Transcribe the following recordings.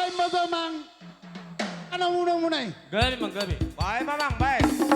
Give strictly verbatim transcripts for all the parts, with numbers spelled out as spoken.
Baen ma, Amang, hanamunamuna i. Gabe, Amang, gabe. Baen ma, Amang, baen.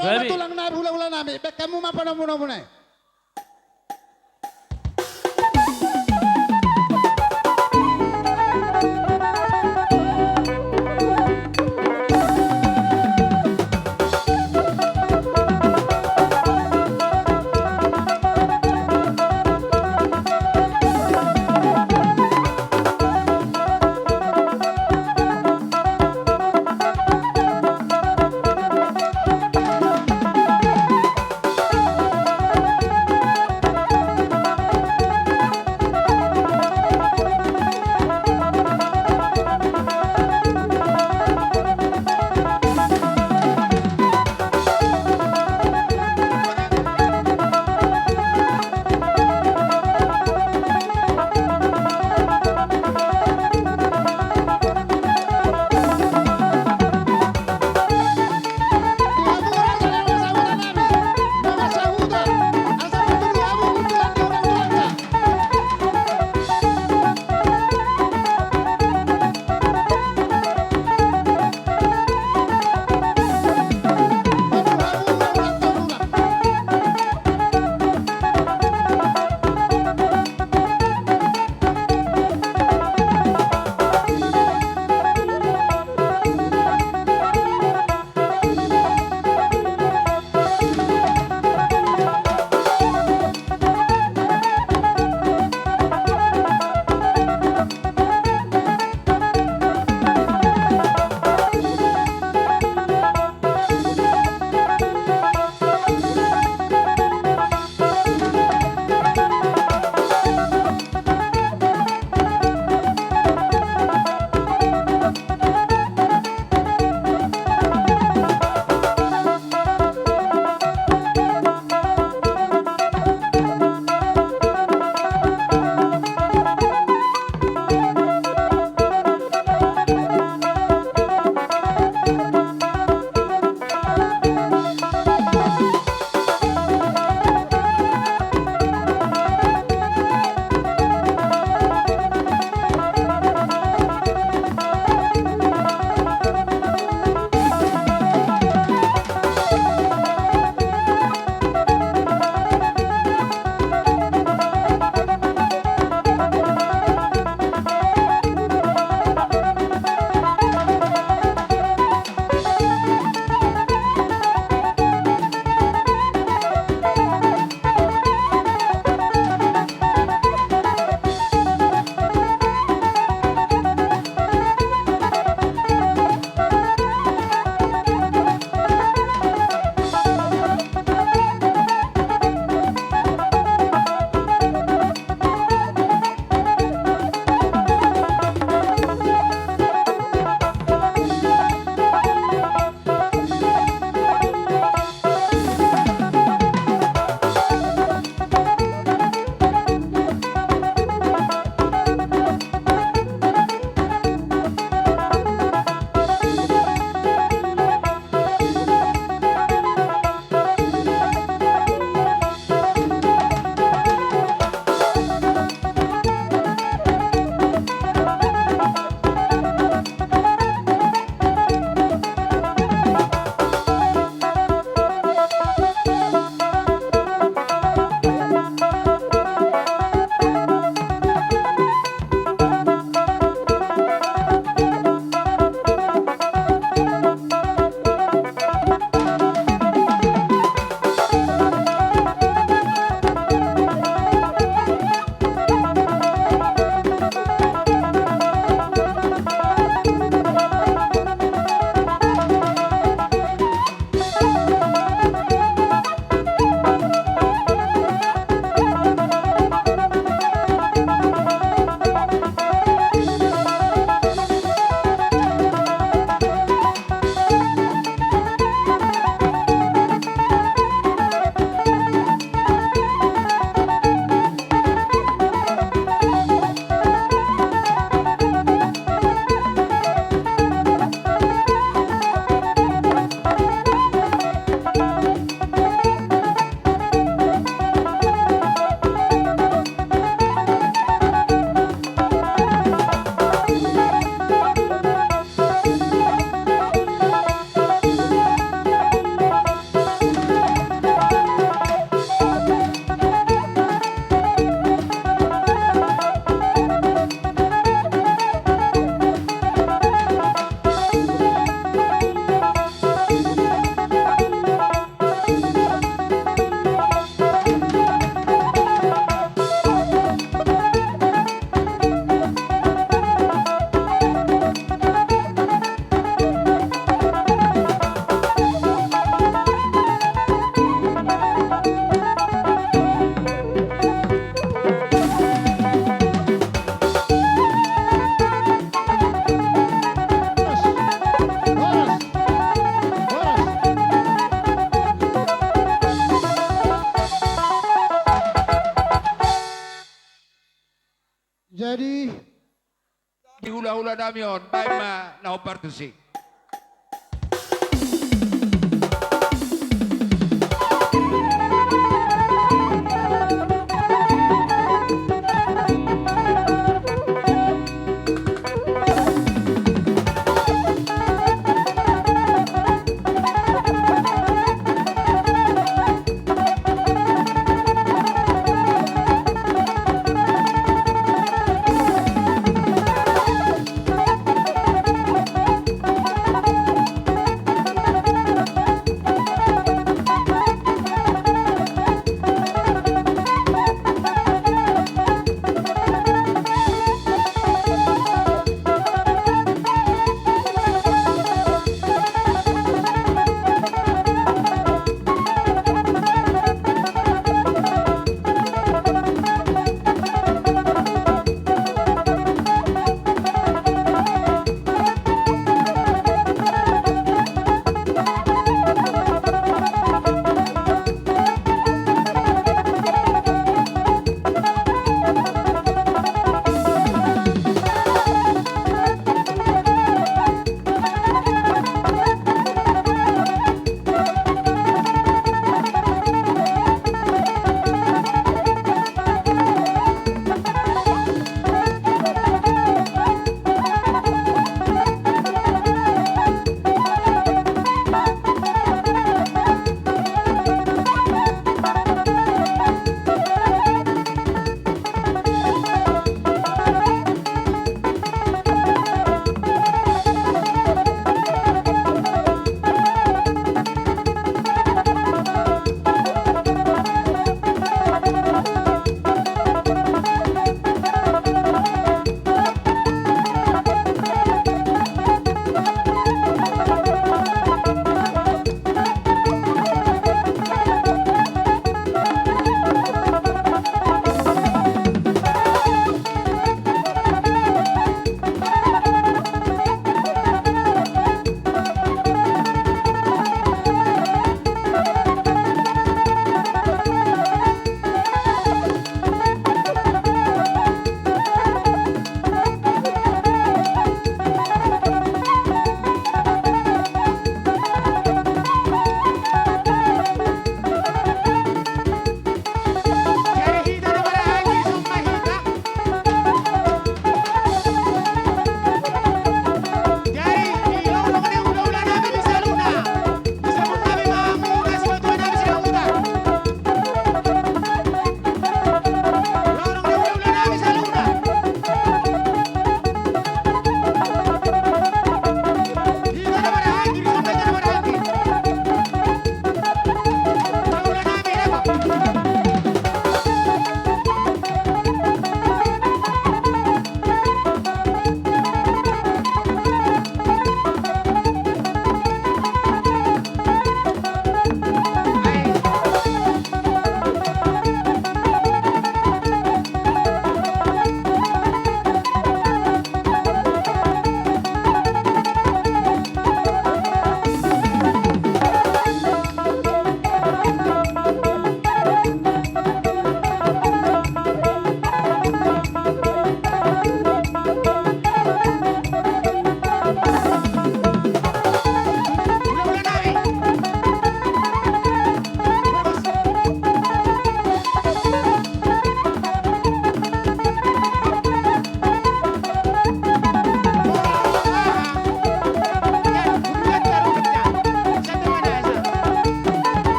Gabe. Tulang nami, hulahula nami, baen hamu ma panomunomu na i. Simeon, baen ma na hombar tusi.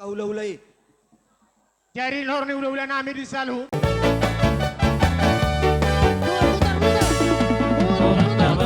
Angka hulahula i. Jadi, horong ni hulahula nami di saluhut. Putar, putar.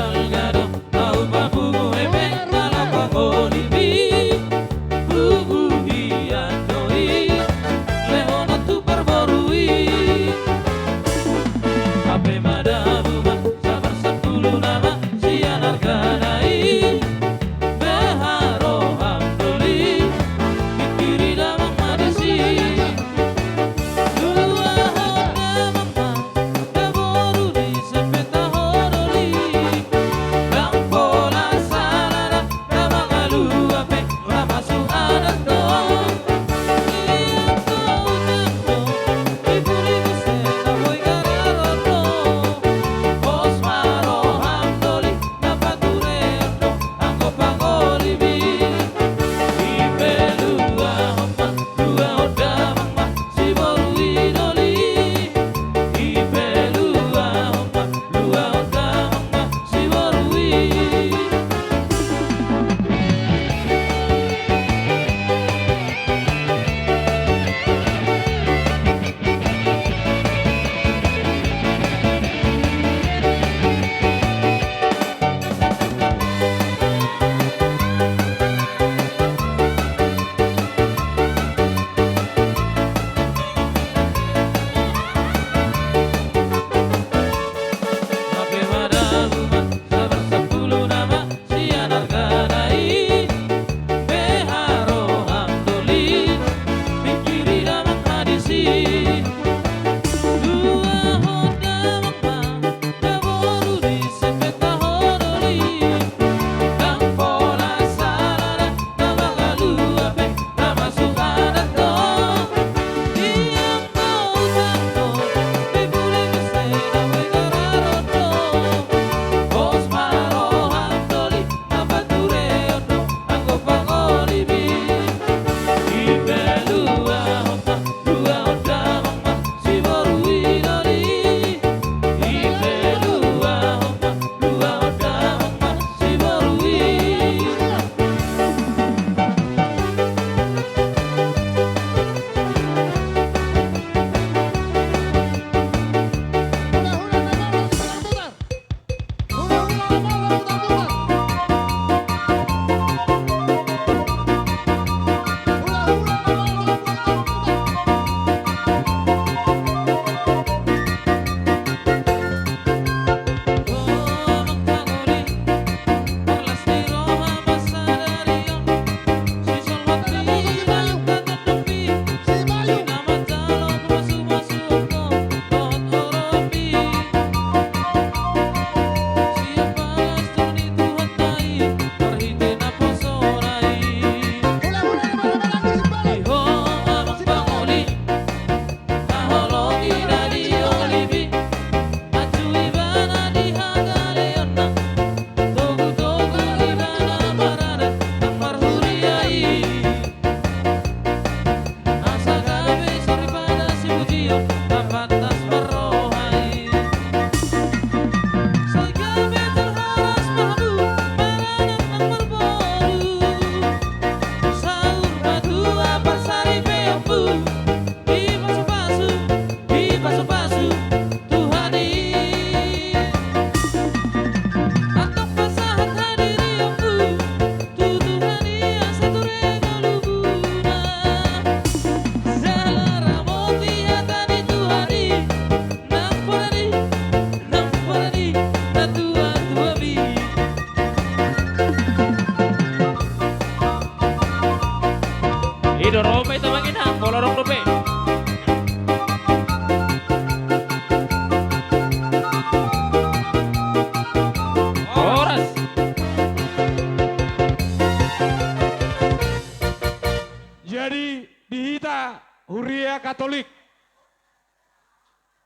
huria Katolik,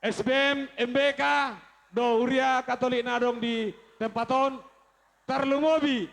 S B M, M B K, dohot huria Katolik na adong di tempat on, tarlumobi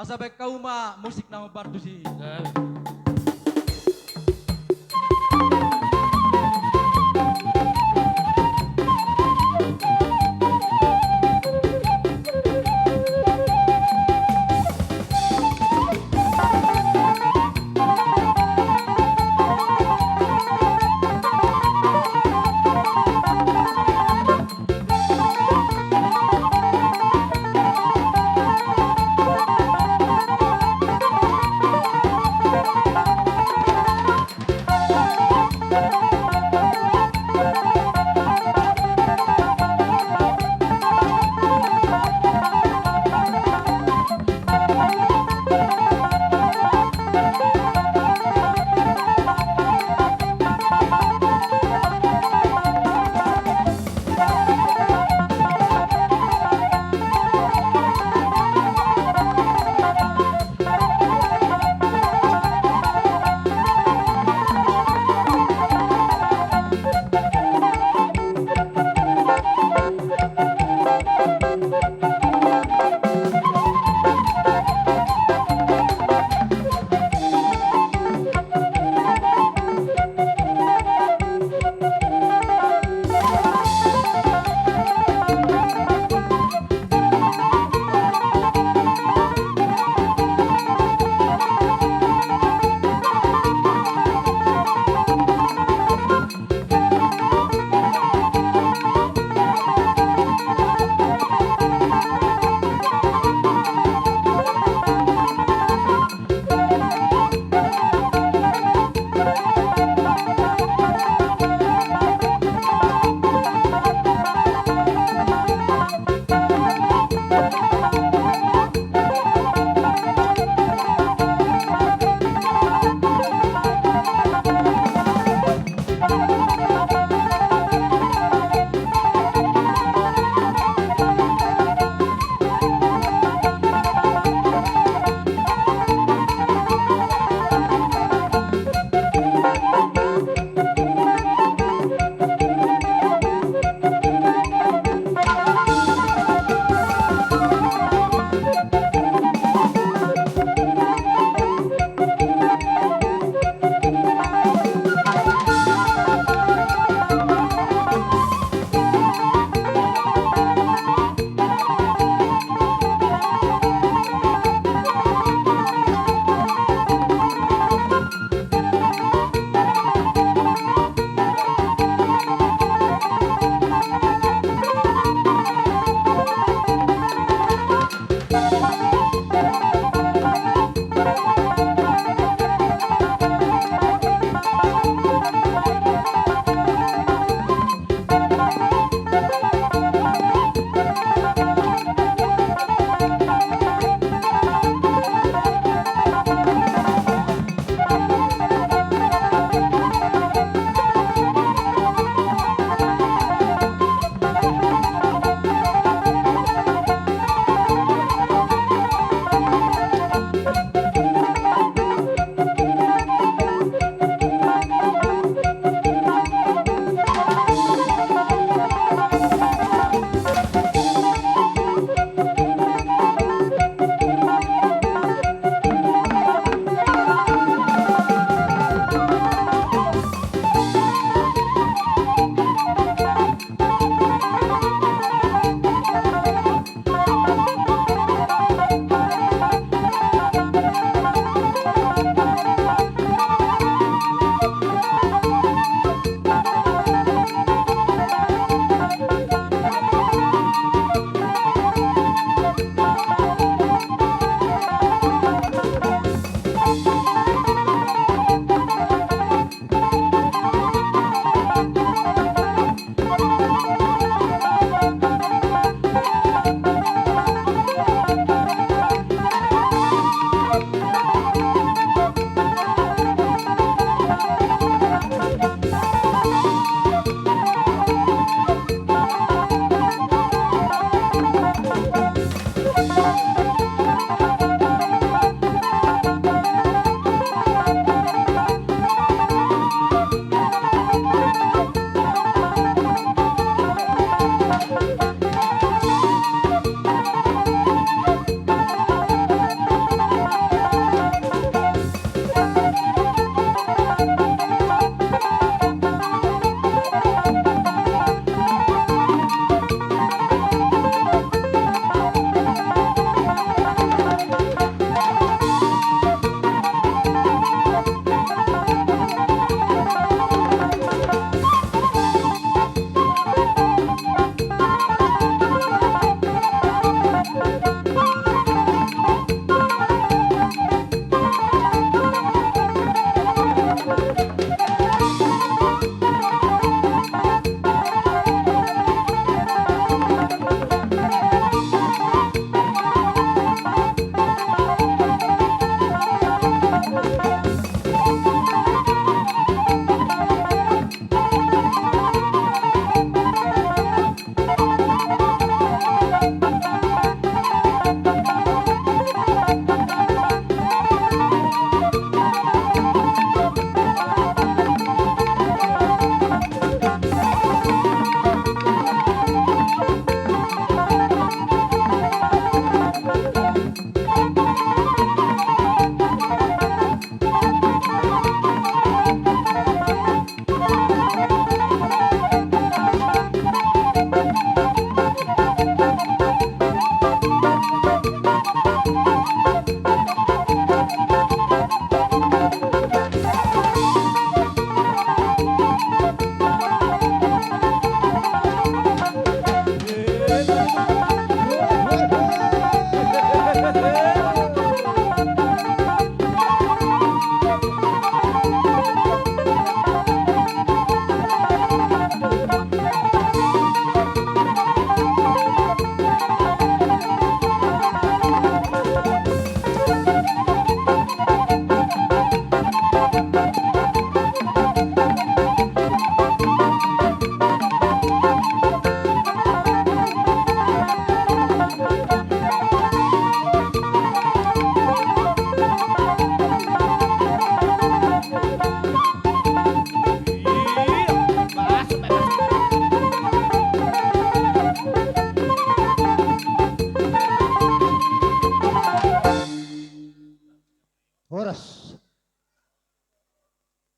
Asa baen hamu ma musik na hombar tusi.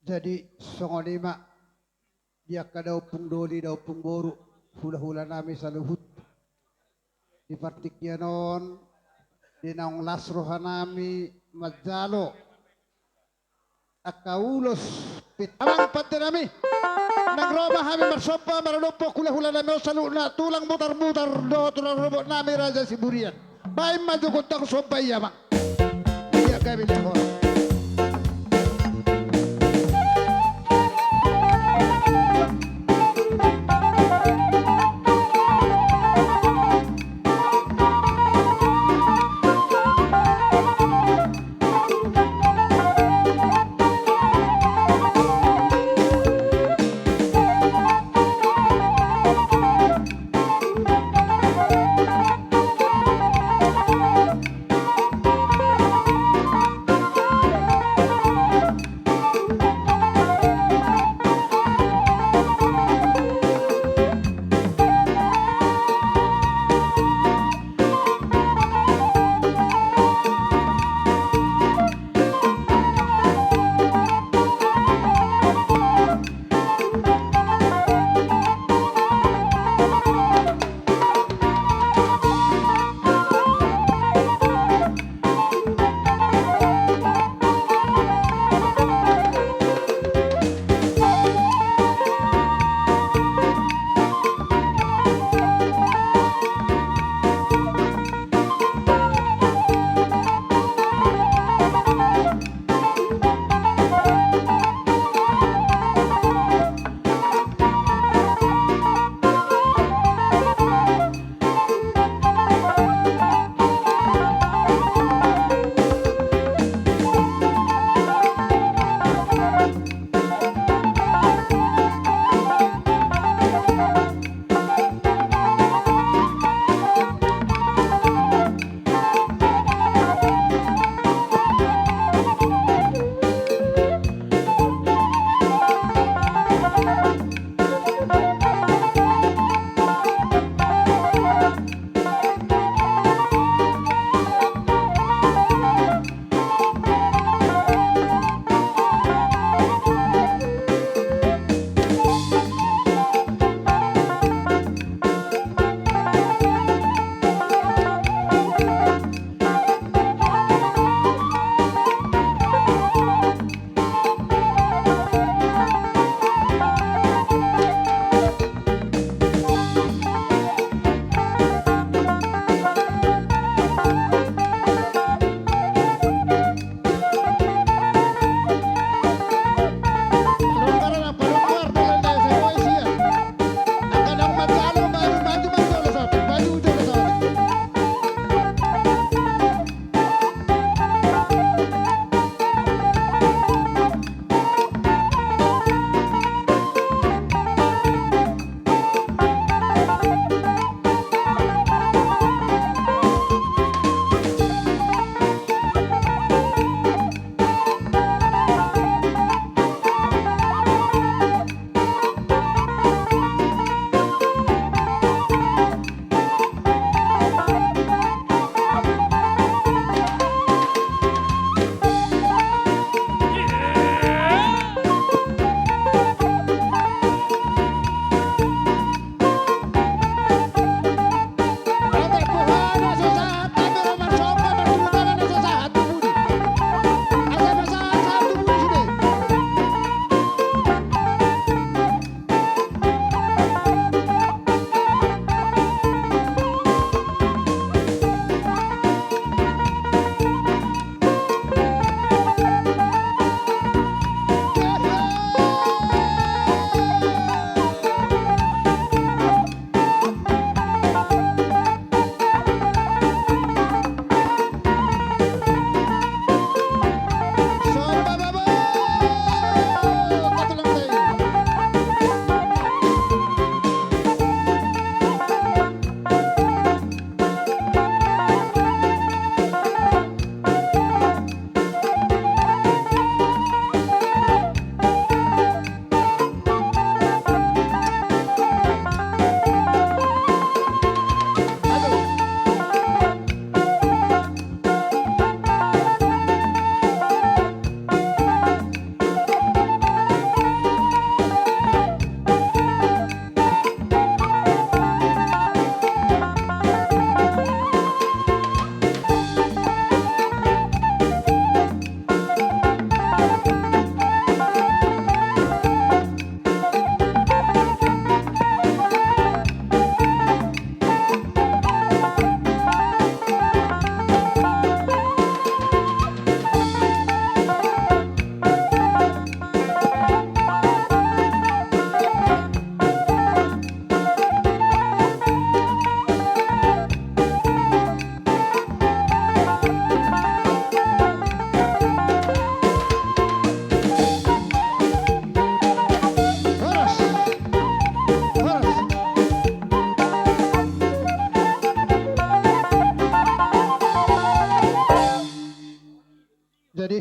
Jadi songon i ma di angka daompung doli, daompung boru, hulahula nami saluhut. Di partingkian on, di naung las roha nami manjalo angka ulos pit-, amang pande nami. Nang ro ma hami marsomba maradophon hulahula nami on saluhutna, tulang mutarmutar dohot tulang rorobot nami Raja Siburian. Baen ma jo gondang somba i, amang. Ia gabe lehon.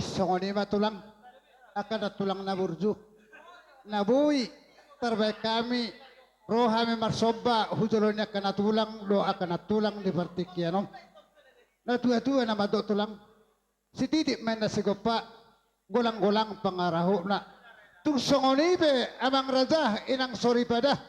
Songon i ma tulang, angka na tulang na burju, na boi tarbaen hami, ro hami marsomba hu jolo ni angka na tulang dohot angka na tulang di partingkian on. Na tua-tua na mandok tulang, sititi ma inna sigompa, golang-golang pangarahutna. Tung songon i pe amang raja, inang soripada,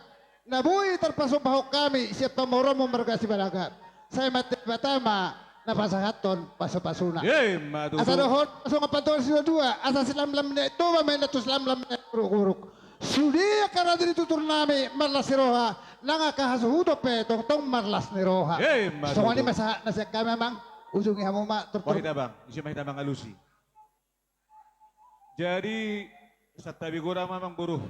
na boi tarpasombahon hami sian pamoruonmu marga Sibalaga, sai ma Debata ma na pasahathon pasu-pasuna. Emma tutu. Asa dohot songon pandohan situa-tua, asa silamlam ni aek toba ma inna tu silamlam ni aek guruk-guruk. Sude angka raja ni tutur nami marlas ni roha, nang angka hasuhuton pe tongtong marlas ni roha. Emma tutu. Songon i ma sahat na sian hami amang, ujungi hamu ma turtur. Wah, hita bang, isi ma hita mangalusi. Jadi santabi godang ma amang boru.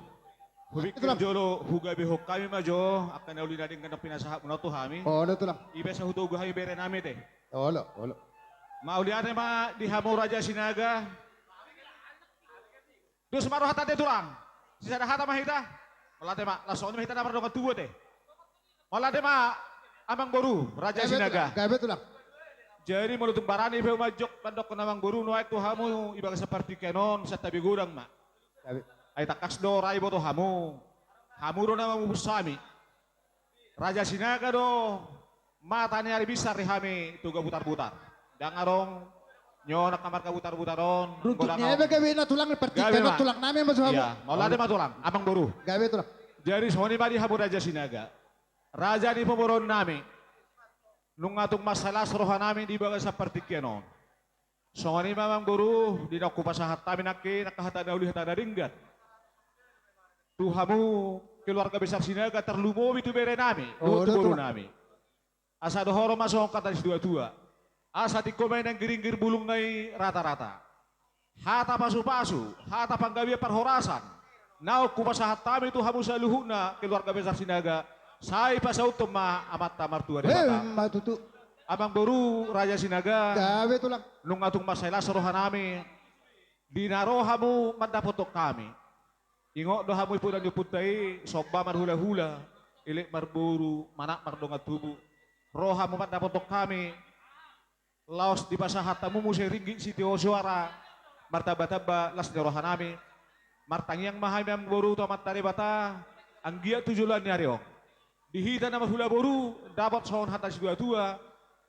Hupikir jolo hugabehon hami ma jo angka na uli na denggan na pinasahatmuna tu hami. Olo tulang. Ipe asa hutogu hami bere nami te. Olo, olo. Mauliate ma di hamu Raja Sinaga. Dos ma rohanta te tulang. Sisada hata ma hita. Mauliate ma, laos songon i ma hita na mardongan tubu te. Mauliate ma amang boru Raja Sinaga. Gabe tulang. Jadi molo tung barani pe manjou mandokkon amang boru nuaeng tu hamu di bagasan partingkian on, santabi godang ma. Gabe. Ai tangkas do ra diboto hamu. Hamu do na mamupus hami. Raja Sinaga do mata ni ari binsar di hami Toga Butarbutar. Ndang adong nion angka marga Butarbutar on. Runtuk ni ebe gabe na tulang di partingkian on tulang nami ma jo hamu. Mauliate ma tulang amang boru. Gabe tulang. Jadi songon i ma di hamu Raja Sinaga, raja ni pamoruon nami. Nunga tung mansai las roha nami di bagasan partingkian on. Songon i ma amang boru, di naung hupasahat hami nangkin angka hata na uli hata na denggan tu hamu keluarga besar Sinaga, tarlumobi tu bere nami dohot tu boru nami. Asa dohonon ma songon hata ni situa-tua, asa tingko ma i nanggiringgir bulungna i rata-rata. Hata pasu-pasu, hata panggabean parhorasan naung hupasahat hami tu hamu saluhutna keluarga besar Sinaga, sai pasauthon ma Amanta Martua Debata. Emma tutu. Amang boru Raja Sinaga. Gabe tulang. Nunga tung mansai las roha nami di na ro hamu mandapothon hami. Ingot do hamu i poda ni ompunta i, somba marhula-hula, elek marboru, manat mardongan tubu. Ro hamu mandapothon hami, laos dipasahat hamu muse ringgit sitio soara, martamba-tamba las ni roha nami. Martangiang ma hami amang boru tu Amanta Debata, anggiat tu joloan ni ari on di hita na marhula boru, dapot songon hata ni situa-tua,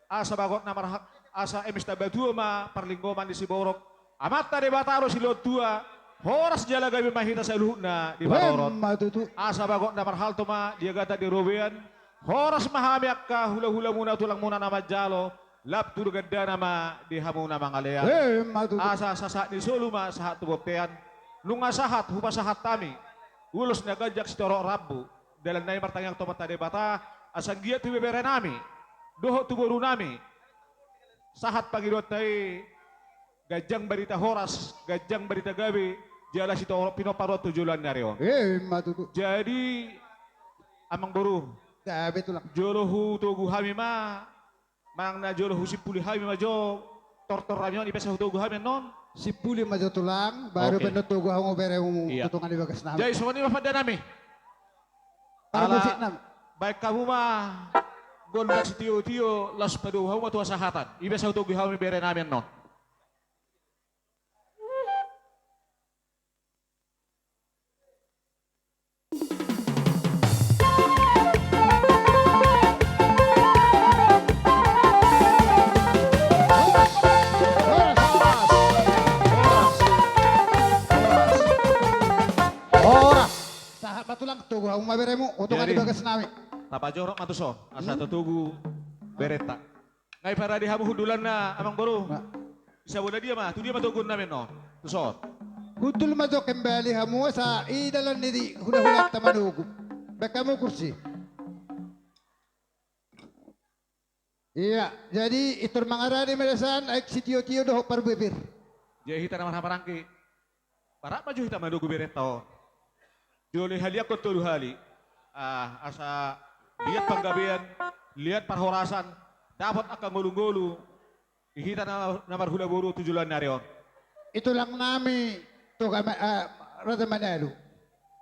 asa bagot na marha-, asa emis tamba tua ma parlinggoman ni siborok, Amanta Debata do silehon tua, horas jala gabe ma hita saluhutna di parorot. Emma tutu. Asa bagot na marhalto ma di agatan di robean, horas ma hami angka hula-hulamuna tulangmuna na manjalo, lam tu gandana ma di hamu na mangalean. Emma tutu. Asa sahat ni solu ma sahat tu bontean, nunga sahat hupasahat hami ulos na ganjang sitorop rambu. Dalan nami martangiang tu Amanta Debata, asa anggiat tu ibebere nami dohot tu boru nami sahat pangidoanta i, ganjang barita horas, ganjang barita gabe, jala sitorop pinompar on tu joloan ni ari on. Emma tutu. Jadi amang boru, gabe tulang. Jolo hutogu hami ma, manang na jolo husimpuli hami ma jo tortor nami on, ipe asa hutogu hami annon? Simpuli ma jo tulang, baru pe annon togu hamu beremu tu tonga ni bagas nami. Jadi songon i ma pande nami. Ala baen hamu ma gondang sitio-tio, laos padomu hamu ma tu hasahatan. Ipe asa hutogu hami bere nami annon? Horas. Sahat ma tulang, togu hamu ma beremu tu tonga ni bagas nami. Tapajorok ma tuson asa tatogu berenta. Nunga diparade hamu hundulanna amang boru. Sabola dia ma, tu dia ma toguon nami annon? Tuson. Hundul ma jo kembali hamu asa i dalan ni hula-hulanta manogu. Baen hamu kursi. Ia jadi intor mangarade ma di san, aek sitio-tio dohot parbibir. Jadi hita na marhaha maranggi, barat ma jo hita manogu berenta on. Jolo haliangkon tolu hali. Ah, asa liat panggabean, liat parhorasan, dapot angka ngolu-ngolu di hita na, na marhula boru tu joloan ni ari on. I tulang nami Toga ma-, ah, Raja Manalu,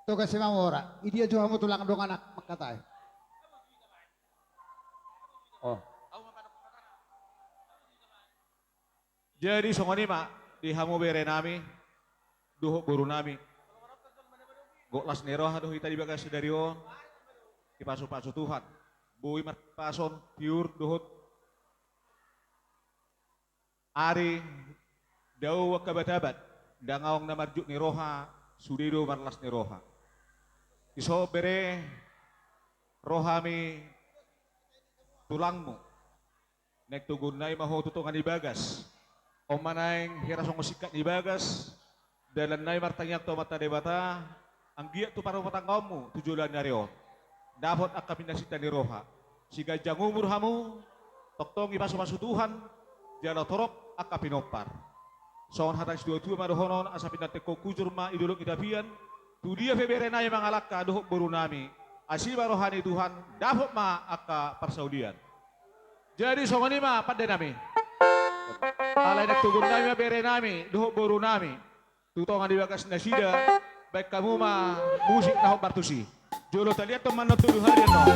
Toga Simamora, i dia jo hamu tulang dongan ahu mangkatai. Oh. Jadi songon i ma, Di hamu berenami dohot borunami, gok las ni roha do hita di bagas sadari on. Dipasupasu Tuhan, boi marpason tiur dohot ari, dao angka batabat, dang adong na marjuk ni roha, sude do marlas ni roha. Dison bere, ro hami tulangmu. Naeng togonna i ma ho tu tonga ni bagas. On ma naeng hira songon singkat ni bagas, dalanna i martangiang tu Amanta Debata, anggiat tu parrumatanggaonmu tu joloan ni ari on dapot angka pinasinta ni roha. Siganjang umur hamu, tongtong dipasupasu Tuhan, jala torop angka pinompar. Songon hata ni situatua ma dohonon, asa pinantikhon hujur ma di dolok ni tapian, tu dia pe berenami mangalangka dohot borunami, asi ma roha ni Tuhan, dapot ma angka parsaulian. Jadi songon i ma pandenami. Alai naeng togonnami ma berenami dohot borunami tu tonga ni bagas nasida, baen hamu ma musik na hombar tusi. Jolo taliathon ma annon tolu hali annon.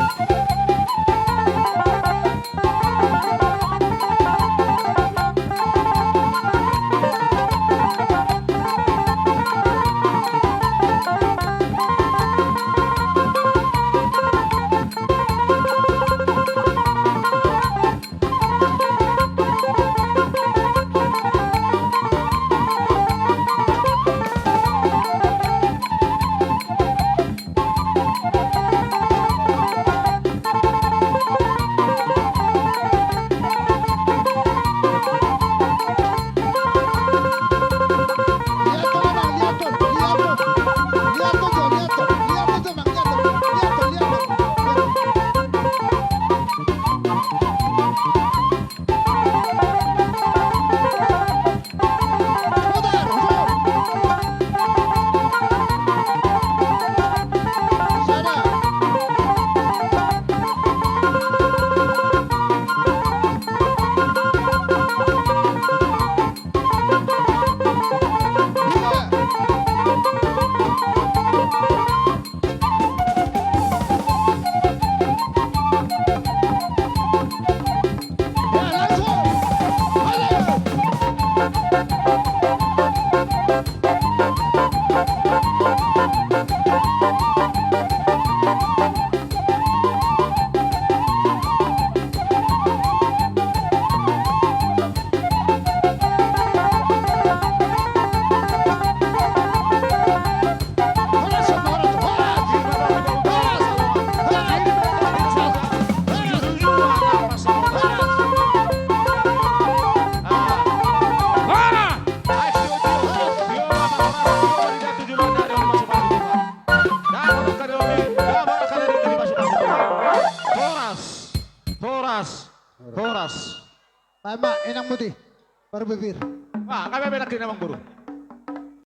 Horas, horas, horas. Baen ma inang muti parbibir. Baen ma inang muti parbibir.